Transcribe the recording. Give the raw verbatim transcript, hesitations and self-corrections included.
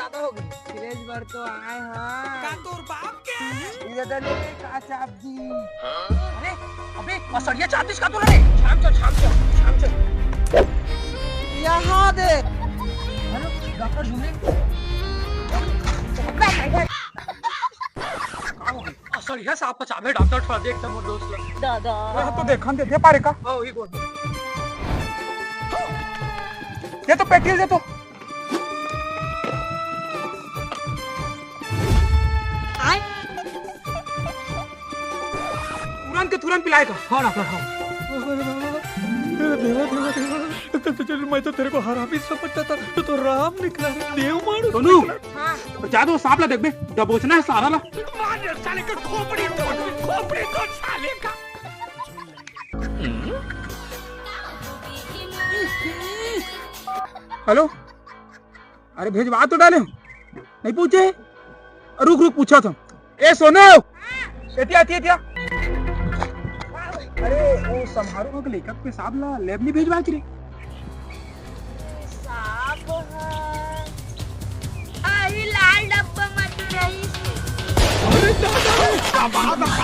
ज्यादा हो गई। फ्रिज बर तो आए हाँ। का तोर बाप के? इधर ले का चाबी। अरे, अबे, असरिया चाबी का तो रे। शाम चल, शाम चल, शाम चल। यहाँ दे। Hello, doctor Jhumre. का हो गई? असरिया साहब का चाबी डॉक्टर थोड़ा देख मोर दोस्त ला। दादा। हाँ, तो देखन दे, दे पारे का? हाँ, वही बोल। ये तो पेट्रोल दे तो। तुरंत के तुरंत पिलाए का। हाँ डॉक्टर, हाँ। देवा, देवा, देवा। तो, तो, तो, मैं तो तेरे को हरामी समझता था, तो, तो राम निकला रे, देव मानुष सोनू, निकला। हाँ। जा तो सांप ला देख बे, दबोचना है सारा ला। मार दे साले के खोपड़ी तोड़, खोपड़ी तोड़ साले का। हेलो, अरे भेजवा तो डाले, नहीं पूछे? रुक रुक, पूछा था। ए सोनू, एतिया एतिया एतिया। अरे वो समारोह के लेखक के साहब ला लैब नहीं भेजवा के रे। साहब है। अरे लाल डब्बा मत रही। अरे दादा, क्या बात है?